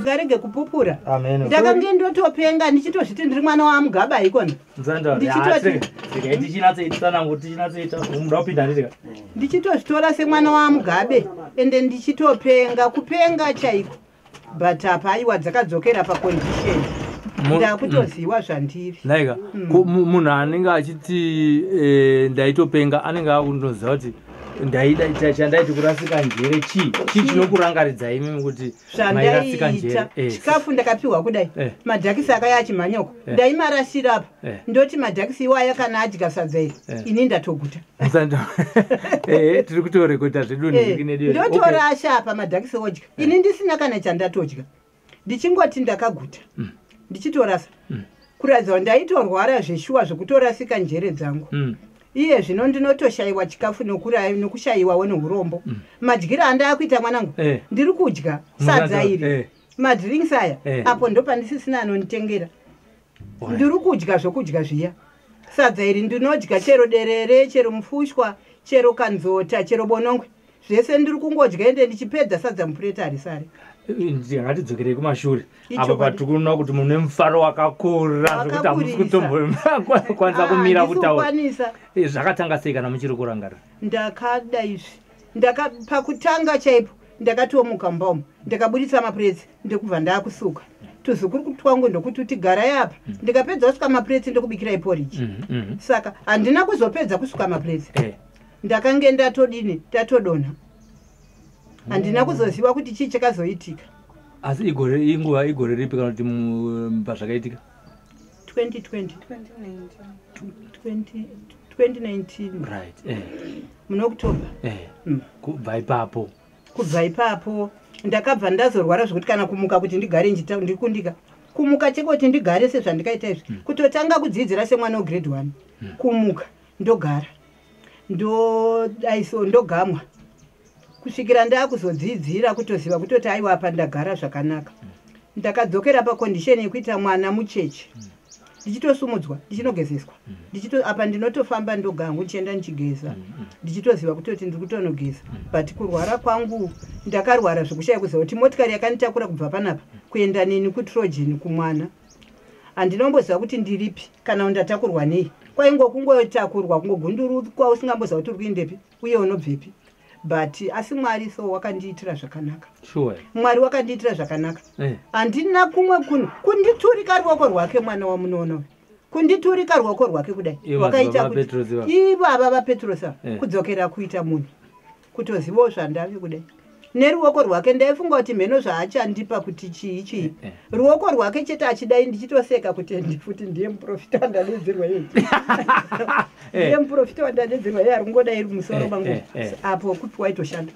Ndingarege kupupura? Ndakange ndotopenga ndichitozviti ndiri mwana waMugaba ikona. Ndichitozvitora semwana waMugabe, ende ndichitopenga, kupenga chaiko. But apa aiwa, dzakadzokera pacondition, ndakutoziva zvandiri. Naika, munhu anenge achiti ndaitopenga anenge akundoziva kuti ndaida chandaiti kurasika njere. Chii chii chinokurangaridzai imimi kuti mairasika njere? Zvandaita, chikafu ndakapiwa kudai, madhakisi akaya achimhanyoko, ndaimarasira apa. Ndoti madhakisi iwaya kana adya sadza iri, ini ndatoguta. Tiri kutorekodha zvedu. Ndotorasha apa, madhakisi odya, ini ndisina kana chandatodya, ndichingoti ndakaguta, ndichitorasa, kuratidza kuti ndaitorwara zveshuwa zvekutorasika njere dzangu. Iye zvino ndinotoshayiwa chikafu nokushayiwawo neurombo. Madyiro andaakuita, mwanangu, ndiri kudya sadza iri, madrinks aya, apo ndopandisisina anonditengera. Ndiri kudya zvokudya zviya, sadza iri ndinodya, chero derere, chero mufushwa, chero kanzota, chero bonongwe, zvese ndiri kungodya, ende ndichipedza sadza mupureti harisari. Ngatidzokerei kumashure apa. Ichokwadi. Patiri kuona kuti mune mufaro wakakura zvekuti hamusi Wakakurisa. kutombokwanisa kumira Ah, kutaura. handisi kukwanisa. Zvakatanga sei kana muchiri kurangarira? Ndakada izvi, ndaka pakutanga chaipo ndakatomuka mumba umu, ndakabudisa mapuretsi, ndokubva ndaakusuka tuzukuru twangu, ndokuti uti garai apa, ndikapedza kusuka mapuretsi ndokubikirai poriji. Saka handina kuzopedza kusuka mapuretsi, ndakange ndatodini, tatodonha. Handina kuzoziva kuti chii chakazoitika. Asi igore, inguva, igore ripi kana kuti pazvakaitika? 2020, 20 2019. Right. Muna October. Kubva ipapo? Kubva ipapo ndakabva ndazorwara zvekuti kana kumuka kuti ndigare ndikundika kumuka cheko kuti ndigare sezvandikaita izvi, kutotanga kudzidzira semwana wegrade 1, kumuka ndogara, ndodaiso, ndogamwa, kusvikira ndaakuzodzidzira kutoziva kutoti aiwa, apa ndagara zvakanaka. Ndakadzokera pacondition yekuita mwana mucheche, ndichitosumudzwa, ndichinogezeswa, ndichito apa ndinotofamba ndoga hangu, ndichienda ndichigeza, ndichitoziva kutoti ndiri kutonogeza. But kurwara kwangu, ndakarwara zvekushaya kuziva kuti motikari yakanditakura kubva panapa kuenda neni kuTrojan kumwana, handinomboziva kuti ndiripi kana kuti ndatakurwa nei. Kwaingo kungotakurwa, kungogundurukwa, usingamboziva kuti uri kuendepi uye unobvepi. But asi Mwari so wakandiitira zvakanaka. Mwari wakandiitira zvakanaka. Handina kumwe kunhu kunditurika ruoko rwake mwana wamunoona uyu, kunditurika ruoko rwake kudai, Ivo wakaita madzibaba kuti vaPetrosi va. Ivava vaPetrosi ava, kudzokera kuita munhu, kutozivawo zvandave kudai neruoko rwake. Ndaifunga kuti mheno zvaachandipa kuti chii chii. Ruoko rwake chete achidai, ndichitoseka kuti futi ndiye muprofita wandadedzerwa iye, ndiye muprofita wandadedzerwa iye, ari kungodai iri musoro mangu. Apo kupi waitoshanda.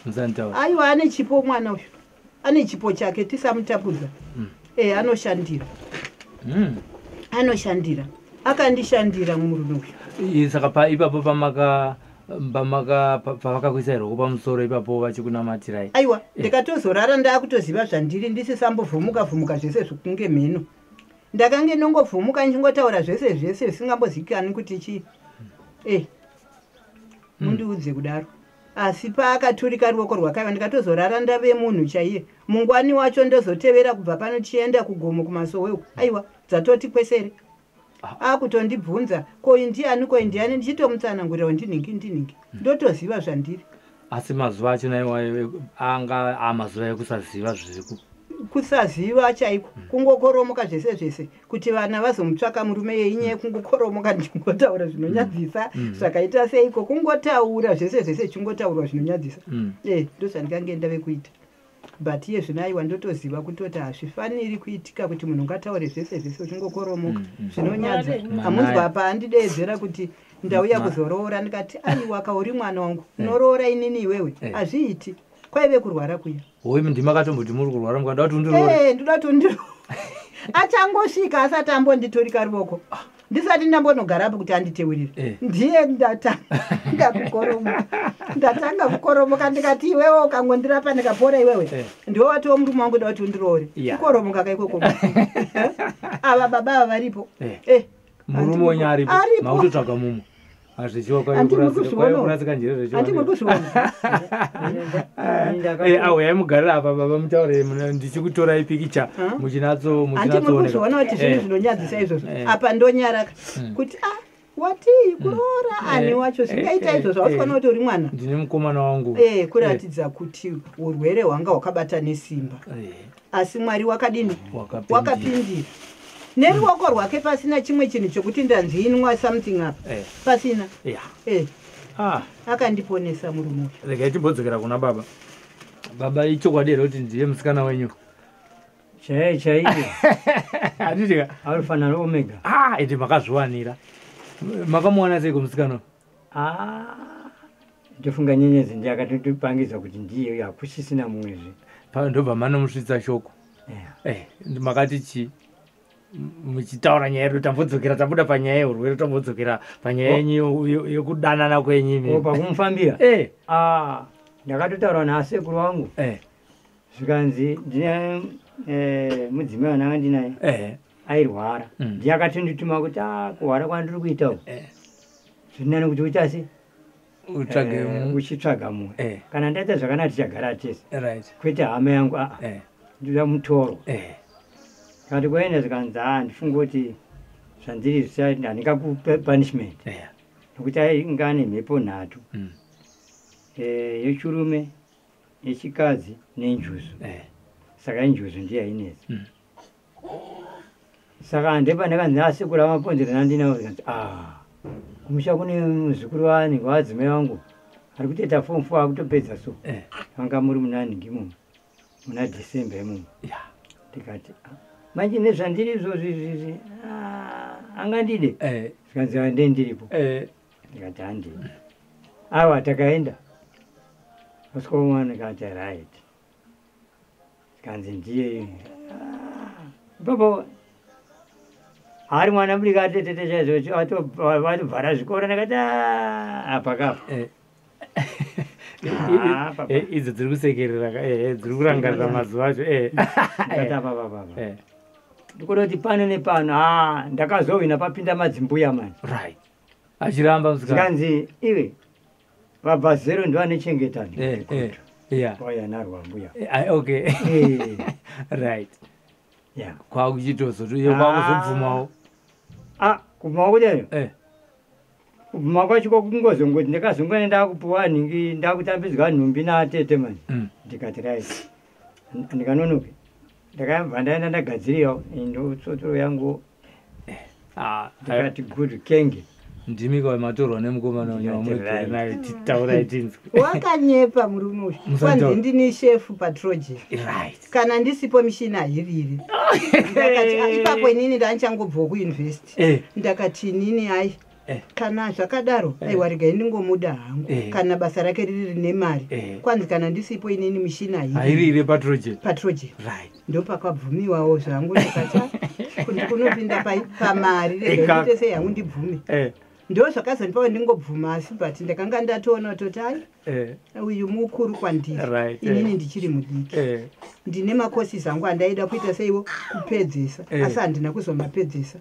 Musanitaura. Aiwa, ane chipo mwana uyu, ane chipo chake, tisamutapudza. Anoshandira. Anoshandira, akandishandira murume uyu. Saka pa ipapo pamaka pamaka pavakakuisai ruoko pamusoro ipapo vachikunamatirai? Aiwa, ndikatozorara ndaakutoziva zvandiri, ndisisambovhumuka vhumuka zvese zvekunge mheno. Ndakange ndongovhumuka ndichingotaura zvese zvese zvisingambozivikani kuti chii. Mundiudze kudaro. Asi paakaturika ruoko rwakaiva, ndikatozorara ndave munhu chaiye. Mungwani wacho ndozotevera kubva pano tichienda kugomo kumasowe uku, aiwa, dzatoti kwesere. Akutondibvunza, "Koi ndiani? Koi ndiani?" Ndichitomutsanangurira, "Ndinhingi, ndinhingi." Ndotoziva zvandiri. Asi mazuva acho naiwa anga amazuva ekusaziva zviri Kusaziva chaiko, kungokoromoka zvese zvese, kuti vana vazomutsvaka murume yeinyaya yekungokoromoka, ndichingotaura zvinonyadzisa. Zvakaita seiko, kungotaura zvese zvese, chingotaurwa zvinonyadzisa. Ndozvandikange ndave kuita. But iye zvino aiwa, ndotoziva kutoti hazvifaniri kuitika kuti munhu ungataure zvese zvese uchingokoromoka zvinonyadza. Hamunzwa apa andideedzera kuti ndauya kuzoroora, ndikati, "Aiwa, kauri mwana wangu, unoroora inini iwewe?" Hazviiti, kwaive kurwara kuya. Hoi, ndimakatomboti muri kurwara mukada kuti undiroore? Ndoda kuti undiro. Achangosvika asati ambonditurika ruoko, ndisati ndambonogarapo kuti anditeurire, ndiye ndatanga kukoromoka, ndatanga kukoromoka. Ndikati, "Iwewe ukangondirapa ndikapora iwewe, ndiwe watiwo murume wangu, da kuti undiroore." Kukoromoka kaikoko, ava baba ava varipo. Murume wenyu aripo? Aripo. Makutotsvaga mumwe? Zvichiwakurasika njere zvechiwa. Handimuri kuzviona. Auyai mugarira apa baba, mutaure, ndichikutorai pikicha muchinatso. Handimuri kuzviona kuti zvinhu zvinonyadzisa izvozvo? Apa ndonyaraka kuti a watii kuroora ani wacho zvingaita izvozvo, hausi kuti uri mwana. Ndine mukomana wangu. Kuratidza kuti urwere hwanga hwakabata nesimba, asi Mwari wakadini? Wakapindira neruoko rwake, pasina chimwe chinhu chokuti ndanzi inwa something apa, pasina. Akandiponesa murume uyu. Regai timbodzokera kuna baba. Baba, ichokwadi here kuti ndiye musikana wenyu? Chaiyo chaiyo. Handitika? Alfa na Omega. Ah, ende makazviwanira. Makamuwana seiko musikana? Ah, ndofunga nyenyedzi ndiye akatondipangidza kuti ndiye, hakusisina mumwezve. Ndobva manomusvitsa shoko. Makati chii muchitaura nyaya yedu? Tambodzokera, tabuda panyaya yeurwere, tambodzokera panyaya yenyu yekudanana kwenyu imi. Pakumufambira? Ah, ndakatotaura naasekuru vangu, zvikanzi ndine mudzimai wandanga ndinaye airwara. Ndiye akatondituma kuti a kurwara kwandiri kuita uku, zvirinani kuti uita se utsvage uchitsvaga mumwe. Kana ndaita zvakanaka, tichagara tese. Kwete hama yangu, aa, ndoda mutoro. Kati kwaenda, zvikanzi a ndifunge kuti zvandiri handingakupe punishment, nokuti ainga ane mhepo 3, yechirume, yechikadzi nenjuzu. Saka injuzu ndiye ainetsa. Saka ndepandakanzi asekuru aMapondera nandinawo, zvikanzi a kumusha kune muzukuru wani wadzimai vangu ari kutoita form 4, akutopedza, so vanga muri munanhingi imomo, muna December imomo. Ndikati, "Ah, manje nezvandiri izvozvi izvizvi, angandide?" Zvikanzi handei, ndiripo. Ndikati handei. Awa, takaenda kusvika mwana, ndikati right, zvikanzi ndiye. Ah, ipapo ari mwana mudiki, atetete chaizvo, atobvara zvikoro. Ndakati, "Ah, apa kapa." Ah, papa. Idzo dziri kusekerera dziri kurangarira mazuva acho. Ndikati apa papa apa. Ndikuda kuti pano nepano, ha, ndakazowina papinda madzimbuya manje. Right, achiramba musikana. Zvikanzi iwe, vabva zero ndovanechengeta. Wauya narwa mbuya. Okay. Right. Kwakuchitozoto kwakuzobvumawo. Ah, kubvuma kudayo. Kubvuma kwacho kwakungozongoti ndakazongona ndakupuwa nhingi, ndakutambidzwa nhumbi naatete manje. Ndikati right, ndikanonoke, ndakabva ndaenda ndagadzirirawo ndotsotoro yangu. Ah, Ndikati good kenge. Ndimi kwa matorwa nemukomana wenyu wamugere naye, titaurai tinzwe. Wakanyepa murume uyu. Musataura. Kwanzi ndini shefu patroje, kana ndisipo mishina hairiri. Ndakati, "Ah, ipapo inini ndandichangobvawo kuyunivhesiti." Ndakati inini hai, kana zvakadaro, aiwa, regai ndingomuda hangu, kana basa rake riri rine mari. Kwanzi kana ndisipo inini mishina hairiri. Hairire patroje. Patroje. Ndopakabvumiwawo zvangu. Ndikati, "Ah, kuti kunopinda pamari, regai ndiite sei hangu, ndibvume." Ndo zvakazondipawo ndingobvuma, asi but ndakanga ndatoona kutoti ai, uyu mukuru kwandiri, inini ndichiri mudiki. Ndine makosis angu andaida kuita seiwo kupedzesa, asi handina kuzomapedzesa.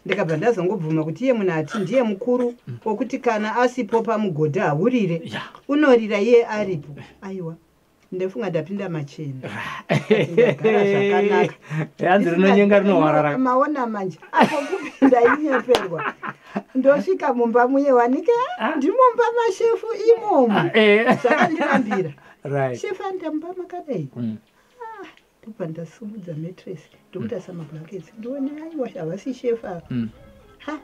Ndikabva ndazongobvuma kuti iye munhu ati ndiye mukuru, wokuti kana asipo pamugodhi haurire, unorira iye aripo. Aiwa, ndofunga ndapinda machena, ndagara zvakanaka. Hanzi rinonyenga rinohwarara. Maona manje, apo kupinda inyeperwa, ndosvika mumba muye wanike, ndimumba mashefu imomo. Zvakandirambira. Shefu anoita mumba makadai. Ndobva ndasumudza mattress, ndokutarisa mablankets, ndione aiwa, havasi shefu ava. Ha,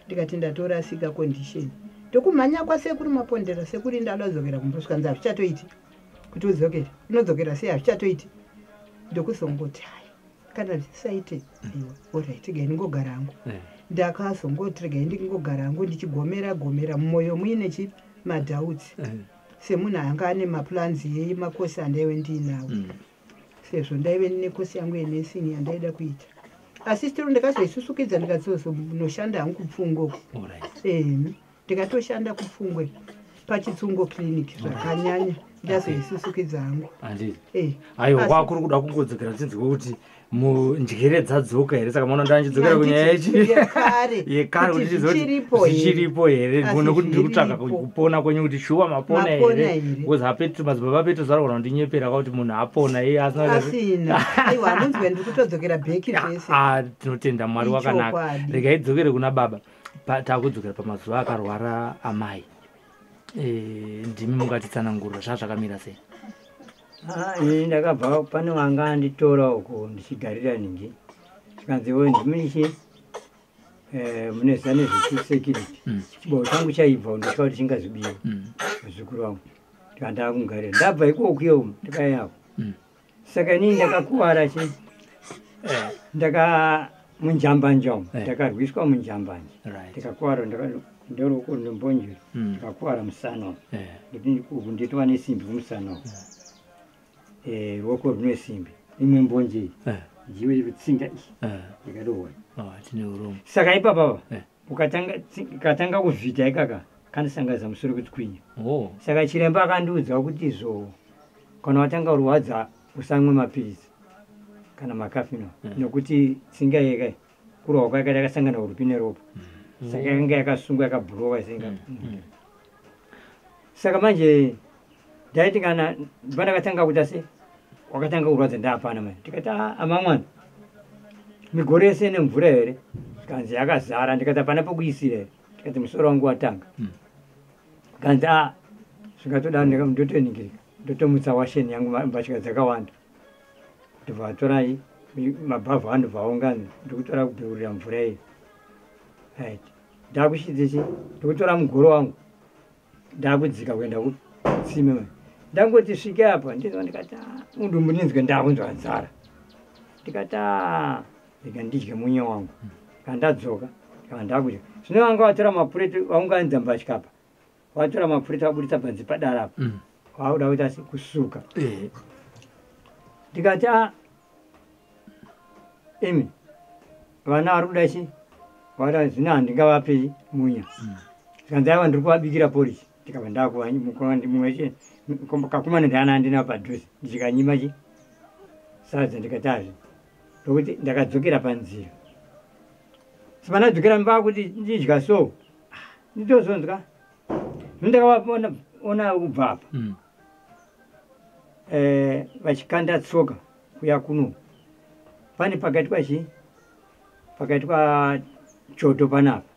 ndikati ndatorasika condition. Ndokumhanya kwasekuru Mapondera, "Sekuru, ndadadzokera kumba." Zvikanzi hazvichatoiti kuti udzokere, unodzokera sei? Hazvichatoiti. Ndokuzongoti hai, kana zvisaite, aiwa, alright, regai ndingogara hangu. Ndakazongoti regai ndingogara hangu, ndichigomera gomera mumwoyo muine chi madoubts, semunhu anga ane maplans emakosi andaive ndiinawo, sezvo ndaive ndine kosi yangu yenursing yandaida kuita, asi still ndakazoisusukidza, ndikatozonoshanda hangu kuPfungwe uko. Ndikatoshanda kuPfungwe paChitsungo Clinic zvakanyanya. Ndazoisusukidza hangu. Handiti? Aiwa, kwakuri kuda kungodzokera tinzwe kuti munjere dzadzoka here. Saka maona ndandichidzokera kunyaya yekare. Yekare, kuti kuti tizive kuti zvichiripo here. Zvichiripo here. Asi Nekuti ndiri kutsvaka zviripo. kupona kwenyu, kuti shuwa mapona Mapona here? here? Because aPetro, madzibaba aPetro arikugona kundinyepera kwakuti munhu apona iye asina. Asina, aiwa, hanonzwe ndiri kutodzokera back zvese. Ah, tinotenda Mwari wakanaka. Ichokwadi. Regai dzokere kuna baba. Takudzokera pamazuva akarwara amai. Ndimi mungatitsanangurira zvaa zvakamira sei? Ah, ini ndakabva pane wanga anditora uko ndichigarira ningi, zvikanzi wo ndimichi munoziva nezvesecurity. Chibao changu chaibva ndotya kuti chingazobiwa. Muzukuru wangu ndikanda kumugarira, ndabva ikokuyo ndikayako. Saka inini ndakakuwara chi ndaka munjambanja umu. Ndakarwiswa munjambanja. Ndikakuwara ndoroko ndombonjera. Ndikakuwara musana umu. Ndoti nditova nesimbi kumusana umu. Ruoko rune simbi, imwe mbonje iyi. Jiwe rutsinga iyi. Ndakarohwa. Oh, tine urombo. Saka ipapapa ukatanga kuvhita ikaka kanisanganisa musoro kutswinya. Saka chiremba akandiudza kuti izvo kana watanga kurwadza usamwe mapirizi kana makafino, nokuti tsinga yeka kurohwa kwakaita yakasangana urupi neropa, saka yakanga yakasungwa yakabhurowa senga. Saka manje ndaiti kana pandakatanga kuita se wakatanga kurwadza ndaapana manje, ndikati, "Ah, amamwana, migoro yese ine mvura here?" Kanzi yakazara. Ndikati, "Hapana pokuisira here?" Ndikati, "Musoro wangu watanga." Kanzi, "A, zvingatodaro." Ndotoningirika, ndotomutsa washeni yangu, mbatya dzakawanda, ndobva vatorai mabhavhu, andobva aungana, ndikutora kubheurira mvura iyi. Right, ndakushidzichi ndikutora mugoro wangu, ndakudzika kuenda kutsime manje. Ndangoti svike apa, ndinzwa ndikati, "Ah," mudumbu ndinzwe ndakunzwa nzara. Ndikati, "Ah, rega ndidye munya wangu." Kandadzoka kana ndakudya, zvino vanga vatora mapureti, vaunganidza mbatya apa, vatora mapureti, vabudisa panze padara apa. Vakuda kuita se kusuka. Ndikati, "A, imi vana vari kuda chi vada zvino, handingavapei munya." Zvikanzi, "Aiwa, ndiri kuvabikira porridge." Ndikabva ndakuva kakumana ndaana andina padhuze, ndichikanyima chi sadza. Ndikati azvi nokuti ndakadzokera panzira, sipandadzokera mba kuti ndidya so, nditozonzwa zvino ndakavaona kubva apa. Vachikanda tsoka kuya kuno, pane pakaitwa chi pakaitwa choto panapa,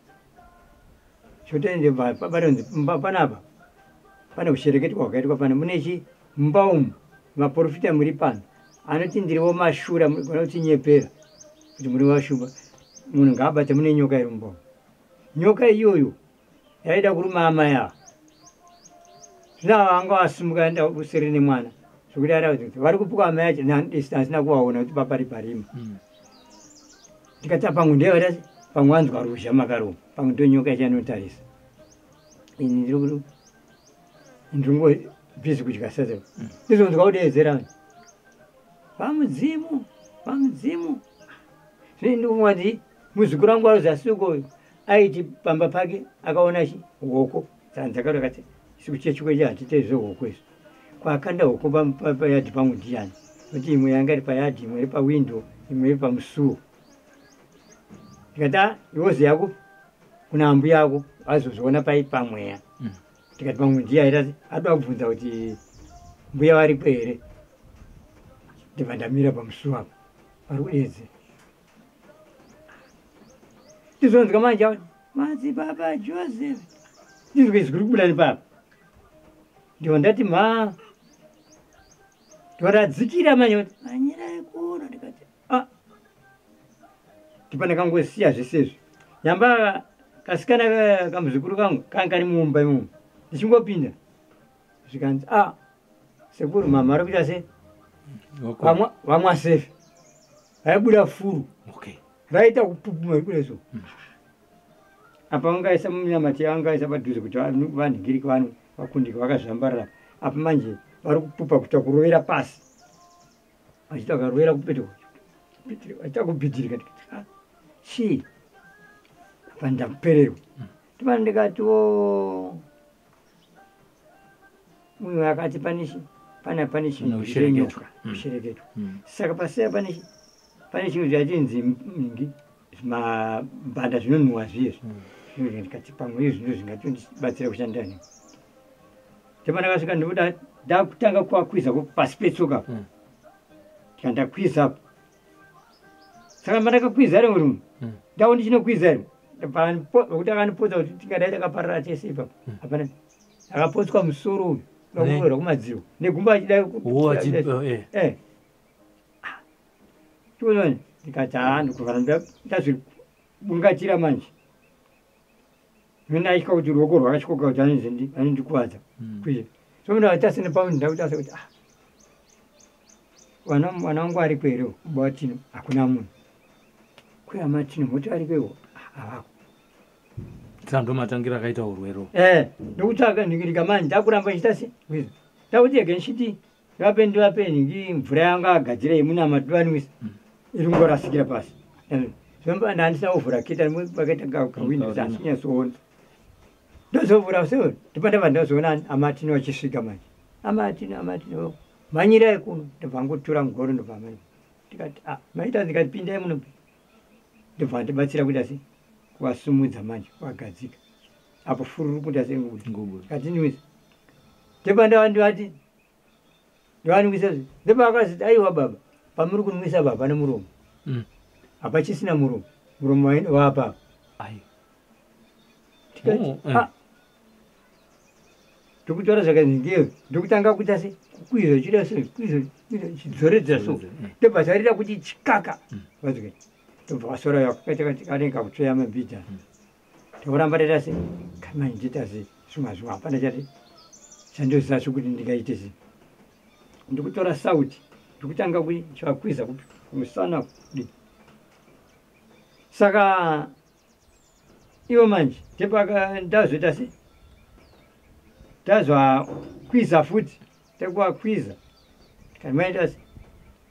choto ende patonzi panapa pane kushereketwa kwakaitwa pana mune chi mumba umu. Maprofita muri pano anoti ndiriwo mashura, mugona kutinyepera kuti muri vashumba. Munhu ngaabate, mune nyoka iri mumba umu. Nyoka iyoyo yaida kuruma amai ava. Zvino ava vanga vasumuka enda kuseri nemwana, zvokuti aida kuti vari kupuka amai acho asina kuvaona kuti papari parima. Ndikati, "Pamwe ndeyavati pamwe wanzwa ruzha makaroma, pamwe ndo nyoka ichanotarisa." Ini ndiri busy kudya sadza, ndizonzwa kudeedzera, "Vamudzimu, vamudzimu!" Zvino ndikuti muzukuru wangu arozasi ukoyo aiti pamba pake akaona chi hoko dzakati akati, "Isu kuchechi kwedu hatiite zvehoko izvi." Kwakanda hoko payadhi pangu ndiani? Kuti imwe yanga iri payadhi, imwe iri pawindo, imwe iri pamusuwo. Ndikati, "A, iwozi yako kuna ambuya ako azozviona pai pamweya." Ndikati pamwe ndiye aita adoda kubvunza kuti mbuya varipo here. Ndibva ndamira pamusuwo apa, vari kudeedzera. Ndizonzwa manje ava, "Madzibaba Joseph!" Ndizwe izwi riri kubuda nepapa. Ndibva ndati mha, ndibva ndadzikira manje kuti manyirai kuno. Ndikati, "A." Ndipo ndakangosiya zvese izvi. Nyamba kasikana kamuzukuru kangu kanga kari mumba imomo. Ndichingopinda zvikanzi, "A, sekuru, mama ari kuita sei?" Vamwa sefe, vaibuda furu. Raita kupupuma kule so. Apa vangaisa munyamati, vangaisa padhuze kuti vanhingirike, vanhu vakundike vakazvambarara. Apa manje vari kupupa kuita kurovera pasi, vachiita vakarovera kupeto, vachiita kubhidhirika. Ndikati, "Ah, chii apa?" Ndapererwa ndipana. Ndikati o Mumwe akati pane pane chinhu Kushereketwa. Kushereketwa. Saka pasiya pane pane chinhu chachinzi nhingi zvimabanda zvinonhuhwa zviye zvinhu, ndikati pamwe izvi ndizvo zvingatondibatsira kushanda neni. Ndepandakasvika ndikuda ndakutanga kuakwiza pasi petsoka, ndikandakwiza apo. Saka mandakakwiza rimwe rimwe, ndau ndichinokwiza rimwe nokuti akandipotsa kuti tingadai takaparara tese ipapo. Hapana akapotswa musoro uyu ukakurohwa kumadziro negumbo achida. Tiona, ndikati haa, ndikuvhara ndazvibungatira manje. Ndaitya kuti ruoko rwakatyoka kuti anondikuvadza kuizvo. So munhu atasine paundi ndakuti kuti ah, vana vangu ariko here? Kubatino hakuna munhu. Kuyamatino moti ariko iwo havako. Saka ndo matangira akaita urwere. Eh, ndokutsvaka nhingirika manje, ndakuramba ndichita se kuizvo. Ndakuti ege ndichiti ndivape ndivape nhingi mvura yanga agadzira yemunama tivanwisa, iri kungorasikira pasi. Ndandisina kuvhura keta, pakaita kawindows, asi kunyatsoona. Ndozovhura so, ndipo ndabva ndazoona amatino achisvika manje. Amatino, amatino, manyirai kuno. Ndobva ngotora mugoro, ndobva mani ndikati ah, maita, ndikati pindai muno. Ndobva ndibatsira kuita se kuvasumudza manje, kuvagadzika apo fururu kuita sengubuda. Ngubuda. Katinwisa, ndepa ndavati ndovanwisa, ndepa akaziti aiwa baba, pamuri kunwisa apa hapana muromo. Hapachisina muromo, muromo waapa. Ai. Tikati Oh, eh. ah, ndokutaura zvakanzi ndokutanga kuita se kukwiza chida se kwiza kwiza chidzoredzera so. Ndobva zarira kuti chikaka vazike, ndobva vasora kanenge kakutsveya mabhidha. Tokuramba taita se kamai ndiita se zvimwe zvimwe, hapana chati chandoziva chokuti ndingaite se. Ndikutora sauti, ndikutanga kuchivakwiza kupi kumusana kudii. Saka ivo manje ndepaka ndazoita se ndazvakwiza futi, tekuakwiza kanimaita se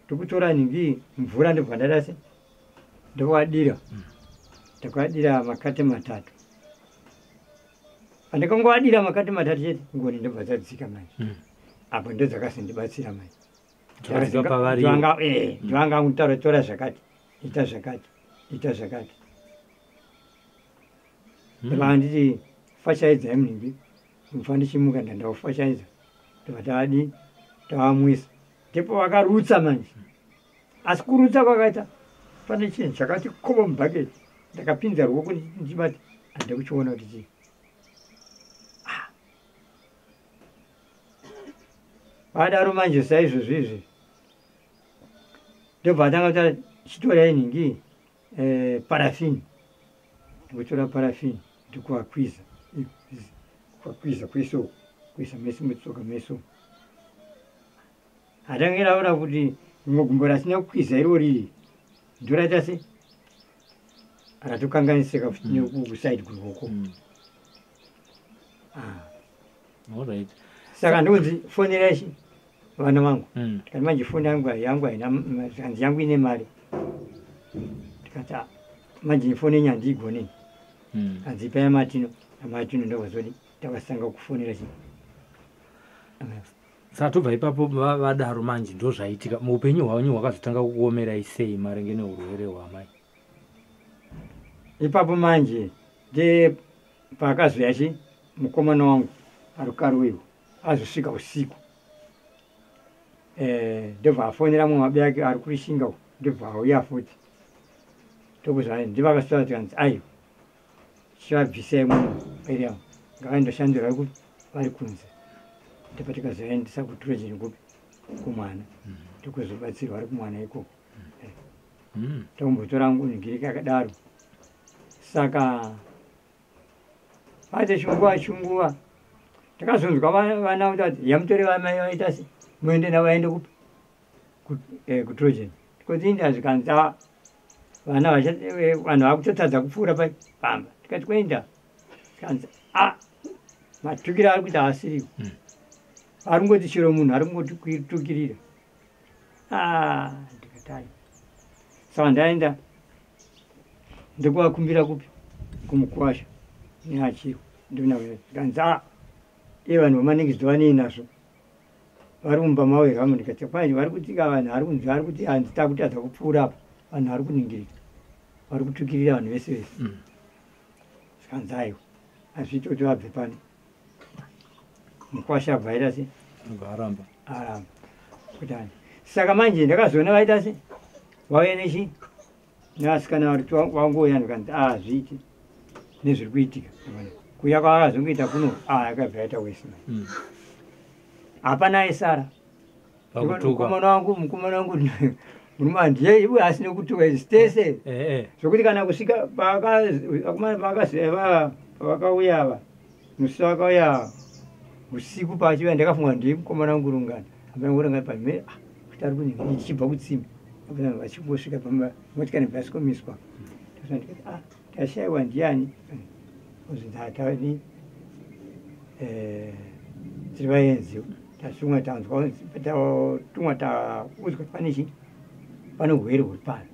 ndikutora nhingi mvura, ndobva ndaita se ndovadira, ndakavadira makate 3. Pandakangovadira makate 3 chete, ngoni ndobva dzadzika manje. Apo ndo dzakazondibatsira manje. Dzakadzika pavari. Ndivanga kutaura tora zvakati, ita zvakati, ita zvakati. Ndobva nditi fashaidzai munhingi mufa, ndichimuka ndandaufashaidza, ndobva tavadii, tavamwisa. Ndipo vakarutsa manje, asi kurutsa kwakaita pane chinhu chakati kobo mubhaketi. Ndakapinza ruoko ndichibata, handida kuchiona kuti chii. Ah. Vadaro manje saizvozvo izvi, ndobva atanga kuti chitorai nhingi parafini. Ndikutora parafini, ndikuakwiza kuakwiza kwese uku, kuisa mese mutsoka mese umu. Hatange raona kuti rimwe gumbo rasina kukwiza iro riri ndoraita se ratokanganisika futi nekusaidi kuruoko. Ah. Alright. Saka ndonzi fonerai chi vana vangu. Ndikati manje foni yangu haina, zvikanzi yangu ine mari. Ndikati "Ah, manje foni yenyu handiigoni." Kanzi ipai amatino, amatino ndokazodi takasanga kufonera chi. Saka tobva ipapo vadaro manje, ndo zvaitika muupenyu hwanyu hwakazotanga kukuomerai sei maringe neurwere hwamai? Ipapo manje nde paakazoya chi mukomana wangu ari karuiwo, azosvika usiku. Ndobva afonera mumwe mabi ake ari kurishinga uko, ndobva auya futi. Ndokuzva ndivakasvika, tikanzi aiwa, chivabvisai muno area, ngavaindoshandira vari kunze. Ndipo tikazoendesa kuTrojan kupi kumwana, ndokuzobatsirwa ari kumwana ikoko. Tokumbotora ngiriki akadaro. Saka paite chinguva chinguva, takazonzwa vana kuti ati yamutore vamai vaita se muende navo vaende kupi kuTrojan. Tikoti inda, zvikanzi "Ah, vana vanhu vakutotadza kupfuura pamba." Tikati kuenda, zvikanzi a matukiro ari kuita asiriwo. Ari kungoti chero munhu ari kungotukirira. Ah, ndikati ai, saka ndaenda ndikuvakumbira kupi kumukwasha neachiro, zvikanzi a iye vanhu vamaningi vanei nazvo. Vari mumba mavo here vamwe? Ndikati kwai vari kutika vanhu vari kunzi vari kuti hanzi takutadza kupfuura apa, vanhu vari kuningirika, vari kutukirira vanhu vese vese. Zvikanzi aiwa, hazviiti kuti vabve pano. Mukwasha abva aita sei? Aramba. Aramba. Kuti ani. Saka manje ndakazoona vaita sei? Vauya nechi nevasikana vari kuti wangouya, ndikanzi a hazviiti nezviri kuitika. Kuuya kwavakazongoita kuno, a yakabva yaita wesi manje. Hapana aisara. Pakutuka. Mukomana wangu murume handiye iwe asine kutuka izvi tese. Zvokuti kana kusvika vakomana pavakauya ava, musi vakauya usiku pachiuya, ndakafunga ndiye mukomana wangu rungano, amai rungano pamhe kuti ari kunini ichibva kutsime, vachingosvika motikari bhasikomiswa, ndikati ah, tashayiwa ndiani? Ozinzi hatani, tiri vaenzi, tasumwa, tanzwa, tatumwa, taudzwa kuti pane chi pane urwere huri pano,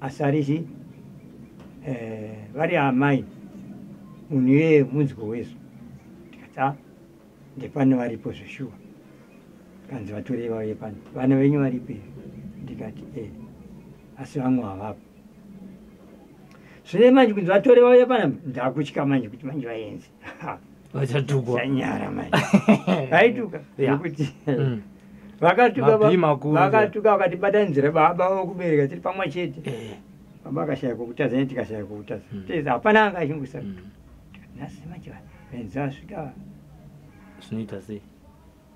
asi ari chi vari amai munhu iyeye munzwi wezo. Ndikati a ndepano varipo zveshuwa. Kanzi vatorei vauye pano, vana venyu varipo here? Ndikati e, asi vamwe havapo. Zvine manje kunzi vatore vauye pano, ndakutya manje kuti manje vaenzi Vachatukwa. Chanyara manje vaituka nekuti vakatuka Mabhii makuru. Vakatuka vakatibatanidzira baba vokubereka tiri pamwe chete. Baba akashaya kwokutadza, ne tikashaya kwokutadza. Tese hapana anga achingusara. Nhasi manje vaenzi vasvika. Zvinoita sei?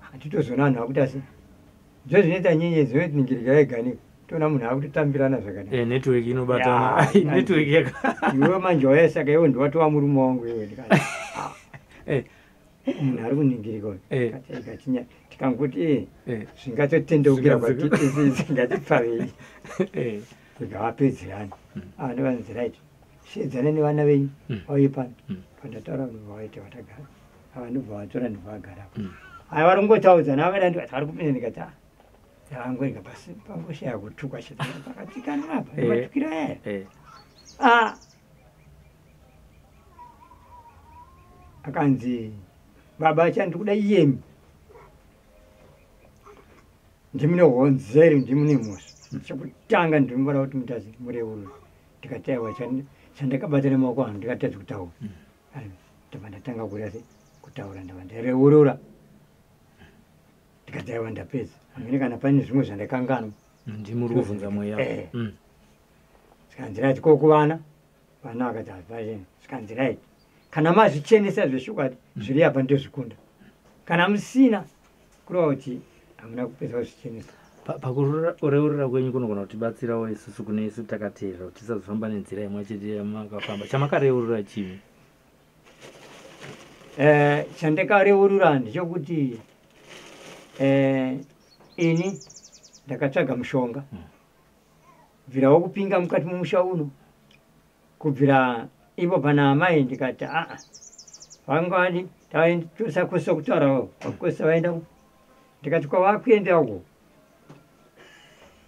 Hatitozoona vanhu vakuti asi ndo zvinoita nyenyedzi inotiningirika yega neko, toona munhu akutotambirana zvakanaka. Network inobatana. Network yaka Iwe manje wauya, saka iwe ndiwatova murume wangu iwe. Ndikati munhu ari kuningirika uyu. Ikatinya tikangoti zvingatotendeukira kwatiti zvingatipfavei. Tikavapedzerana. Ndovanzi right, shedzana nevana venyu vauye pano. Pandataura ndobva vaita vatagara ava, ndobva vatora, ndobva vagara. Aya vari kungotaudzana vakada, ndikati vari kupinda, ndikati a angorega pasi pangoshaya kutukwa chete pakatsikana apa. Matukiro aya. Ah, akanzi baba chandikuda iyemi, ndimune honzeri, ndimune mhosva. Chekutanga ndinofanira kuti mutazi mureurure. Ndikati aiwa, chandakabata nemaoko angu ndikatadza kutaura. Aiwa, ndabva ndatanga kuda se kutaura, ndabva ndareurura. Ndikati aiwa, ndapedza amene, kana pane zvimwe zvandakanganwa. Ndimi uri kuvhunza mweya. Zvikanzi right, ko kuvana? Vana vakati hapachena. Zvikanzi right, kana mazvichenesa zveshukwadi zviri apa ndozvikunda, kana musina kureva kuti hamuna kupedza kuzvichenesa. Pakureurura kwenyu kunogona kutibatsirawo isusu kune isu takateerera kuti tisazofamba nenzira imwe chete yamakafamba. Chamakareurura chii? Chandakareurura ndechekuti ini ndakatsvaga mushonga kubvira wokupinga mukati mumusha uno, kubvira ipo pana amai. Ndikati aa, vangani tosakosa kutaurawo, vakosa vaenda ndikati kwavakuenda uko.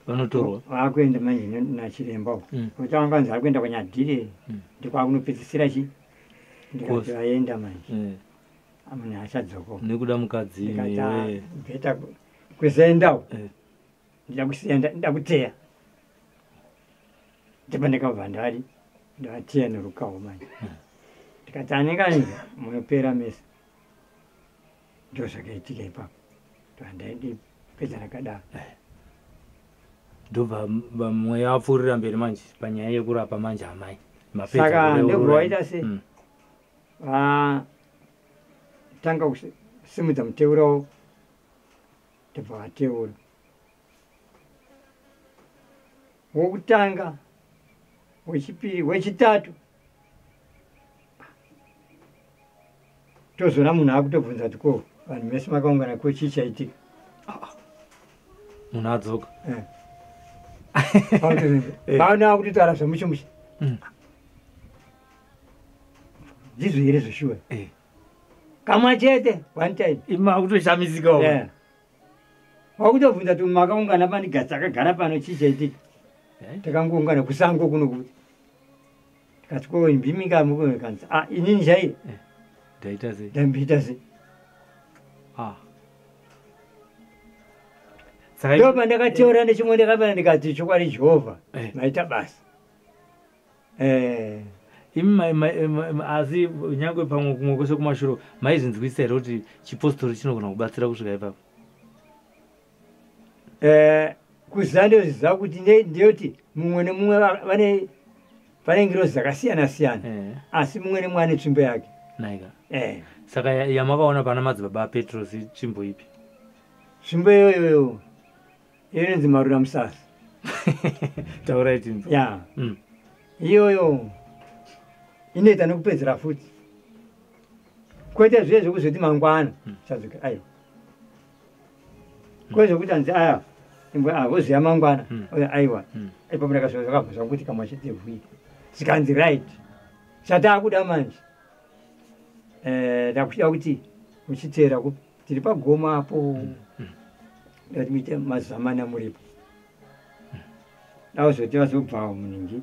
Vanotorwa. Vakuenda manje nachiremba uko. Kuti vanganzi vari kuenda kwanyadhire. Ndikwakunopedzisira chi ndikati Kosi. Vaenda manje. Munhu achadzoko. Nekuda mukadzi. Ndikati iwe. Better kuzoendawo. Ndida kusiya, ndida kuteya, ndipo ndakabva ndari ndavateya nerukawo manje. Ndikati anenge munopera mese. Ndo zvakaitika ipapo, ndoandaidipedza rakadaro. Ndobva mweya wapfuurira mberi manje panyaya yekurapa manje amai. Mapedza Saka kureurura. ndobva waita sei? Vatanga kusimudza muteuro, ndobva vateura wokutanga, wechipiri, wechitatu. Tozoona munhu akutobvunza kuti ko vanhu mese makaungana, ko chii chaitika? Munhu adzoka. Vaona akutotaura zvemushemushe. Ndizvo here zveshuwa? Kamwe chete, one time. Imi akutoshamisikawo. Yeah. Wakutobvunza kuti makaungana pandigatsi akagara pano, chii chaitika? Takangoungana kusango kuno kuti tikati ko imbimikamukanzi a inini chai. Ndaita sei? Ndambiita sei? Ah. Saka Ndo pandakateura nechimwe, ndakapana ndikati, chokwadi Jehovha maita basa. Imi asi nyange pamwe kumwe kwese kumashure, maizvinzwisisa here kuti chipostori chinogona kubatsira kusvika ipapo? Kuziva ndozviziva kuti ndeyoti mumwe nemumwe vane pane ngirozi dzakasiyana siyana, asi mumwe nemumwe ane tsvimbo yake. Naika. Saka yamakaona pana madzibaba aPetros tsvimbo ipi? Tsvimbo iyoyoyo inonzi marura musasa. Taurai tinzwa. Ya. Iyoyo inoita nekupedzera futi, kwete zviye zvekuzoti mangwana chadzoka, aiwa, kwete zvekuti hanzi aya imbwe voziya mangwana. Oya, aiwa. Ipapo ndakazva zvakabva zvanguti kamwe chete vhui, zvikanzi right, chataakuda manje, ndakuchida kuti muchiteera kupi, tiri pagomo apo, ndati muite mazamana muripo, dauzoti vazobvawo muningi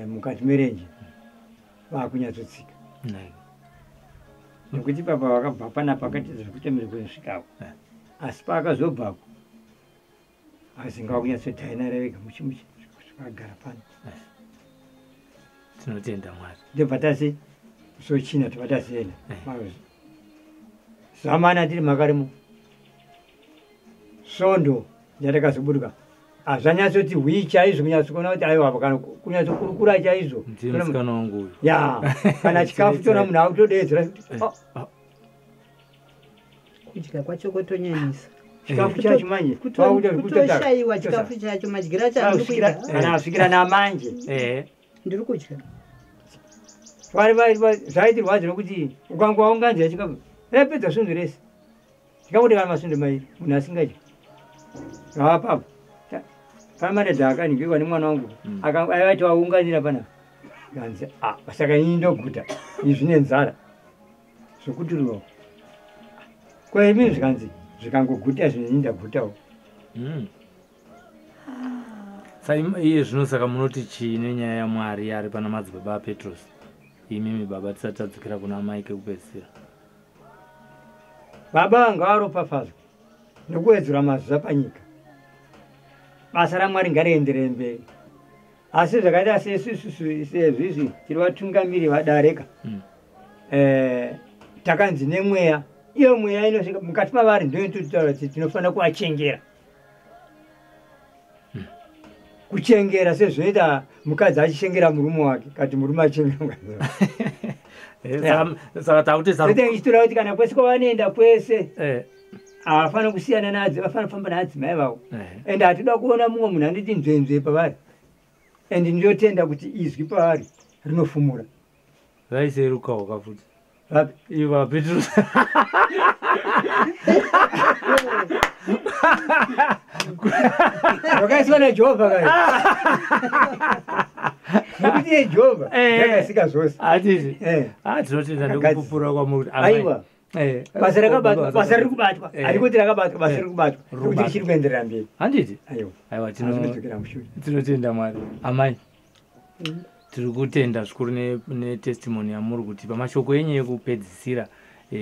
mukati merenje vakunyatsotsika. Naika. Nekuti papa vakabva panapa akatidza zvekutemere kunosvikako, asi paakazobvako azinga vakunyatsodhaina vega muchimuchi vakagara pano. Tinotenda Mwari. Ndobva tasi sochina, tobva tasiyena zamana tiri makarimo. Svondo yatakazobuduka hazvanyatsoti hwii chaizvo, kunyatsokuona kuti aiwa, apa kana kunyatsokurukura chaizvo. Ndiye musikana wangu uyu. Ya, kana chikafu tona munhu akutodeedzera kuti, "Oh, Kudya kwacho kotonyanyisa. Chikafu chacho manje wakuita Kutoshayiwa chikafu chacho, madyiro acho andiri kuita. Kana asvikira namanje. Ndiri kudya. Zvaitirwadza nokuti ukangowaunganzira chikafu rapedza svondo rese, chikamuti kana masvondo 2 munhu asingadyi ngavapapo pamadhadha akaningirwa nemwana wangu. Aivati waunganira panapa, kanzi, "Ah, saka ini ndoguta, izvi nenzara zvokuturwa kwaimi." Zvikanzi zvikangoguta zvinhu, ini ndagutawo. Iye zvino saka munoti chii nenyaya yaMwari ari pana madzibaba aPetros, imimi baba, tisati tadzokera kuna mai kekupedzisira? Baba ngavaropafadzwe nekuwedzera mazuva panyika. Basa raMwari ngarienderere mberi. Asi zvakaita sesusu sezvizvi tiri vatungamiri vadareka, takanzi nemweya, iyo mweya inosvika mukati mavari, ndoinototaura kuti tinofanira kuvachengera, kuchengera sezvinoita mukadzi achichengera murume wake, kati murume achichengera mukadzi wake. Saka takuti Tote ichitora kuti kana kwese kwavanoenda kwese, havafaniri kusiyana nadzo, vafanira kufamba naadzimai vavo. Ende hatida kuona mumwe munhu anditi nzvenzve pavari, and ndinotenda kuti izwi pavari rinofumura. Vaiserukawo kafuti. Vapi? Iva Petros. Rwakaiswa naJehovha kai, nekuti iye Jehovha yakasika zvose. Hatiti? Ah, tinotenda nekupupura kwamuri, amai. Aiwa, basa rakabatwa, basa riri kubatwa. Harikuti rakabatwa, basa riri kubatwa, Riri nekuti kubatwa. richiri kuenderera mberi. Handiti? Aiwa. Aiwa. Tinodzokera mushure. Tinotenda Mwari, amai. Tiri kutenda zvikuru netestimony yamuri kutipa, mashoko enyu ekupedzisira,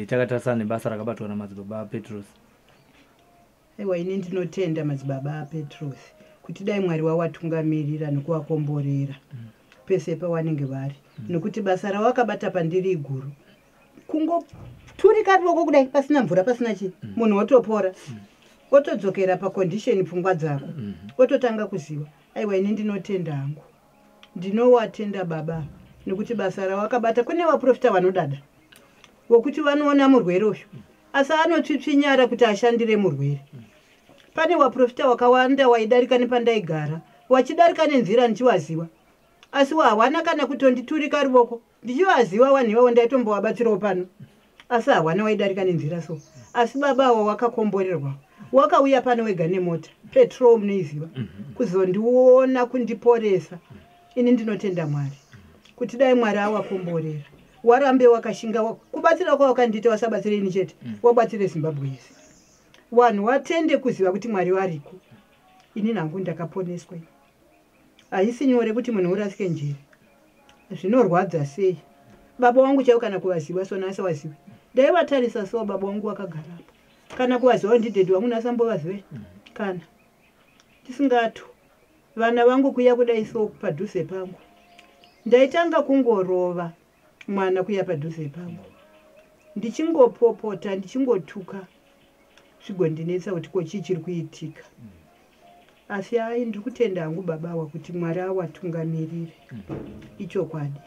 takatarisana nebasa rakabatwa namadzibaba aPetros. Aiwa, ini ndinotenda madzibaba aPetros kuti dai Mwari wawatungamirira nekuvakomborera pese pawanenge vari, nekuti basa rawakabata pandiri iguru. Kungoturika ruoko kudai, pasina mvura, pasina chii, munhu wotopora, otodzokera pacondition, pfungwa dzako ototanga kuziva. Aiwa, ini ndinotenda hangu, ndinowatenda baba, nekuti basa rawakabata. Kune vaprofita vanodada wokuti vanoona murwere uyu, asi anotsvitsvinyara kuti ashandire murwere. Pane waprofita wakawanda waidarika nepandaigara, wachidarika nenzira ndichiwaziva, asi hawana kana kutonditurika ruoko ndichivaziva. Vanhu ivavo ndaitombovabatsirawo pano, asi hawana waidarika nenzira so. Asi baba avo wakakomborerwa, wakauya pano wega nemota petrol, munoiziva, kuzondiona, kundiporesa. Ini ndinotenda Mwari kuti dai Mwari awakomborera, warambe wakashinga kubatsira kwawakandiita. Wasabatsire ini chete, wabatsire Zimbabwe yese, vanhu watende kuziva kuti Mwari variko. Ini nhangu ndakaponeswa. Haisi nyore kuti munhu urasike njere, zvinorwadza sei. Baba wangu chaivo kana kuvaziva so nhasi wazive, ndaivatarisa so, baba wangu wakagara apa, kana kuvaziva ndidaddy wangu, nhasi ambovazive. Kana tisingato vana vangu kuya kudai so padhuze pangu, ndaitanga kungorova mwana kuya padhuze pangu, ndichingopopota, ndichingotuka, zvigondinetsa kuti ko chii chiri kuitika. Asi ai, ndiri kutenda hangu babawa kuti Mwari awatungamirire. Ichokwadi,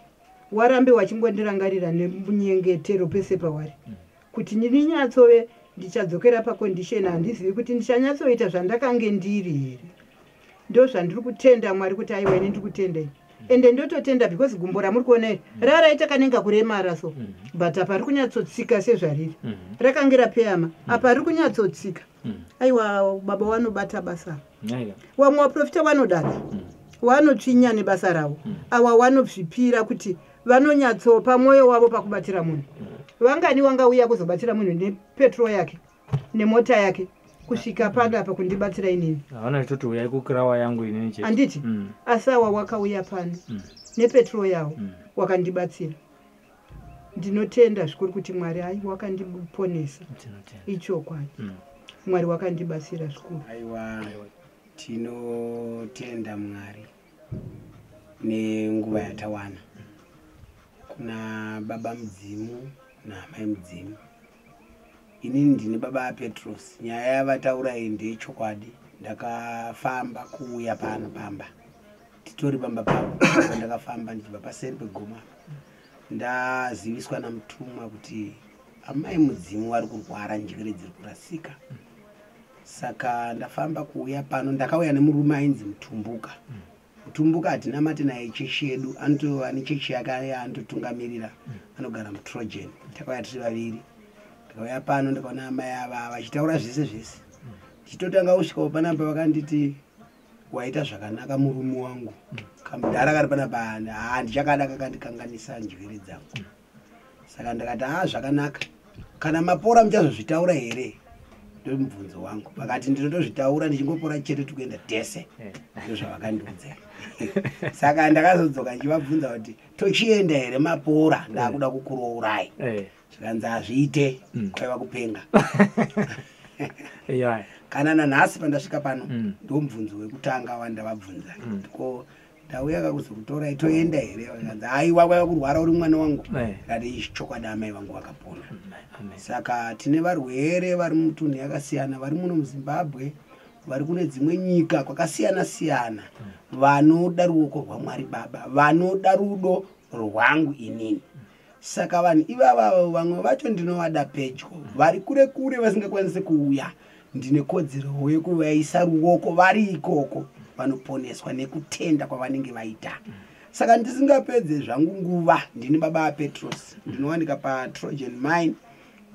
warambe wachingondirangarira nemunyengetero pese pawari, kuti ndinyatsove ndichadzokera pacondition. Handizivi kuti ndichanyatsoita zvandakange ndiri here. Ndo zvandiri kutenda Mwari kuti aiwa, ini ndiri kutenda ini, ende ndototenda because gumbo ramuri kuona iri raraita kanenge kuremara so, but apa riri kunyatsotsika sezvariri. Rakange rapeyama, apa riri kunyatsotsika. Aiwa, baba wanobata basa. Wamwe waprofita wanodada, wanotsvinya nebasa ravo. Awa wanozvipira kuti vanonyatsopa mwoyo wavo pakubatira munhu. Vangani wangauya kuzobatsira munhu nepetrol yake nemota yake kusvika pano apa kundibatsira inini? Havana chitoti uyai kukirawa yangu inini chete. Handiti? Asi awa wakauya pano nepetrol yawo, wakandibatsira. Ndinotenda zvikuru kuti Mwari ai wakandiponesa. Tinotenda. Ichokwadi. Mwari wakandibatsira zvikuru. Aiwa, tinotenda Mwari nenguva yatawana kuna baba mudzimu naamai mudzimu. Inini ndine baba aPetros. Nyaya yavataura iyi ndeyechokwadi. Ndakafamba kuuya pano pamba, titori pamba pavo. Ndakafamba ndichibva paseri pegoma, ndaziviswa namutumwa kuti amai mudzimu vari kurwara, njere dziri kurasika. Saka ndafamba kuuya pano, ndakauya nemurume ainzi Mutumbuka. Mutumbuka hatinamati naye chechi yedu, anotova nechechi yake yaanototungamirira, anogara muTrojan. Takauya tiri vaviri. Ndakauya pano, ndikaona amai ava vachitaura zvese zvese. Ndichitotanga kusvikawo panapa, vakanditi, "Waita zvakanaka, murume wangu. Kamudhara kari panapa haa, ndichakada, kakandikanganisa njere dzangu." Saka ndakati, "Haa, zvakanaka. Kana mapora muchazozvitaura here?" Ndomubvunzo wangu. Vakati, "Ndinotozvitaura ndichingopora chete, tikuenda tese." Ndozvavakandiudza. Saka ndakazodzoka ndichivabvunza kuti, "Tochienda here mapora? Ndakuda kukuroorai." Zvikanzi, "Hazviite." Kwaiva kupenga. Kana nanhasi pandasvika pano, ndomubvunzo wekutanga wandavabvunza, ko ndauya kakuzokutorai, toenda here? Vakanzi, "Aiwa, kwaiva kurwara, uri mwana wangu." Kati ichi chokwadi, amai vangu vakapona. Amen. Saka tine varwere vari mumitunhu yakasiyana, vari muno muZimbabwe, vari kune dzimwe nyika kwakasiyana siyana, vanoda ruoko rwaMwari Baba, vanoda rudo rwangu inini. Saka vanhu ivavavo, vamwe vacho ndinovada pedyo, vari kure kure vasingakwanisi kuuya, ndine kodzero yekuvaisa ruoko vari ikoko, vanoponeswa nekutenda kwavanenge vaita. Saka ndisingapedze zvangu nguva, ndini baba aPetros, ndinowanika paTrojan Mine.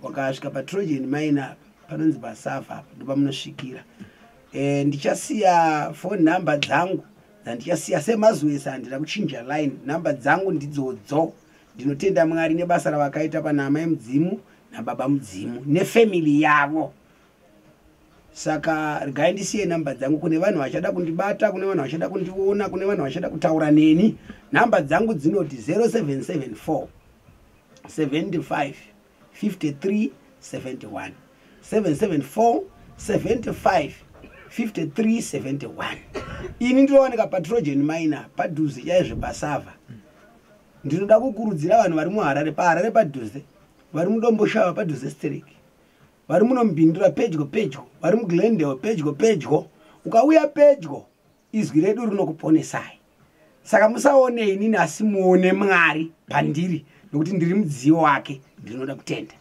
Wakasvika paTrojan Mine apa panonzi pasava apa, ndopamunosvikira. Ndichasiya phone number dzangu dzandichasiya semazuva ese, handina kuchinja line. Namba dzangu ndidzodzo. Ndinotenda Mwari nebasa ravakaita pana amai mudzimu nababa mudzimu nefamily yavo. Saka regai ndisiye namba dzangu kune vanhu vachada kundibata, kune vanhu vachada kundiona, kune vanhu vachada kutaura neni. Namba dzangu dzinoti 0774 75 53 71, 774 75 53 71. Ini ndinowanika paTrojan Mine, padhuze chaizvo pasava. Ndinoda kukurudzira vanhu vari muHarare, paHarare padhuze, vari muDomboshava padhuze stereki, vari munoMbindura pedyo pedyo, vari muGlendale pedyo pedyo. Ukauya pedyo, izwi redu rinokuponesai. Saka musaone inini, asi muone Mwari pandiri, nokuti ndiri mudziyo wake. Ndinoda kutenda.